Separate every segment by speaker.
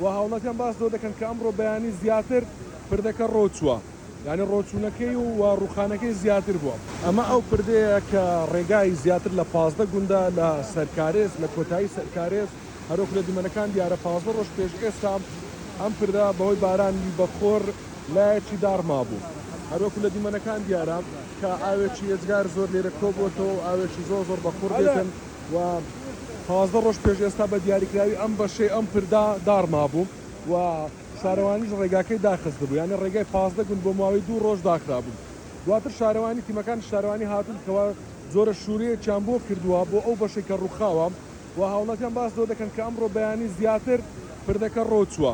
Speaker 1: و هاوڵاتیان باس لەوە دەکەن کە ئەمڕۆ بەیانی زیاتر پردەکە ڕۆچووە یانی ڕۆچوونەکەی و ڕووخانەکەی زیاتر بووە. ئەمە ئەو پردەیە کە ڕێگای زیاتر لە 15 گوندە لە سەرکارێز لە کۆتایی سەرکارێز هەروەکو لە دیمەنەکان دیارە 15 ڕۆژ پێش ئێستا ئەم پردە بەهۆی بارانی بەخۆر لایەکی داڕمابوو هەروەکو لە دیمەنەکان دیارە کە ئاوێکی ئێجگار زۆر لێرە کۆبووەتەوە و ئاوێکی زۆر زۆر بەخوڕ دێتن و 15 ڕۆژ پێش ئێستا بە دیاریکراوی ئەم بەشەی ئەم پردە داڕمابوو و شارەوانیش ڕێگاکەی داخستبوو یانی ڕێگای 15 گوند بۆ ماوەی دوو ڕۆژ داخرابوو دواتر شارەوانی تیمەکانی شارەوانی هاتوون کەوا جۆرە شوورەیەکیان بۆ کردووە بۆ ئەو بەشەی کە ڕووخاوە و هاوڵاتیان باس لەوە دەکەن کە ئەمڕۆ بەیانی زیاتر پردەکە ڕۆچووە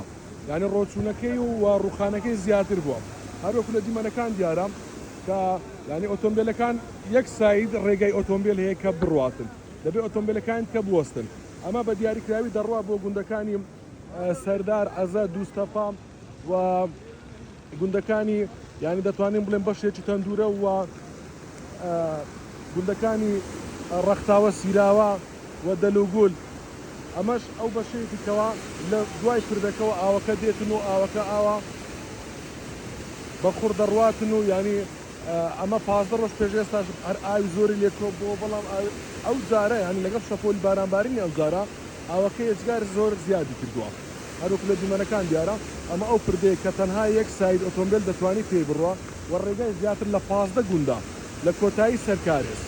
Speaker 1: یانی ڕۆچوونەکەی و ڕووخانەکەی زیاتر بووە هەروەکو لە دیمەنەکان دیارە کە یانی ئۆتۆمبیلەکان یەک side ڕێگای ئۆتۆمبیل هەیە کە بڕواتن دەبێت ئۆتۆمبیلەکان کە بوەستن ئەمە بە دیاریکراوی دەڕوا بۆ گوندەکانی سەردار عەزە دووستەپا و گوندەکانی یانی دەتوانین بڵێن بەشێکی تەندورە و گوندەکانی ڕەختاوە سیراوە و دەلوگول ئەمەش ئەو بەشەیەتی کەوا لە دوای پردەکەوە ئاوەکە دێتن و ئاوەکە ئاوا بە خوڕ دەڕواتن و یانی ئەمە 15 ڕۆژ پێش ئێستاش هەر ئاوی زۆری لێکۆ بۆ بەڵام ئەو جارە یانی لەگەڵ شەپۆلی بارانبارینی ئەو جارە ئاوەکە ئێجگار زۆر زیادی کردووە هەروەکو لە دیمەنەکان دیارە ئەمە ئەو پردەیە کە تەنها یەک side ئۆتۆمبێل دەتوانی پێی بڕوا و ڕێگای زیاتر لە 15 گوندە لە کۆتایی سەرکارێز.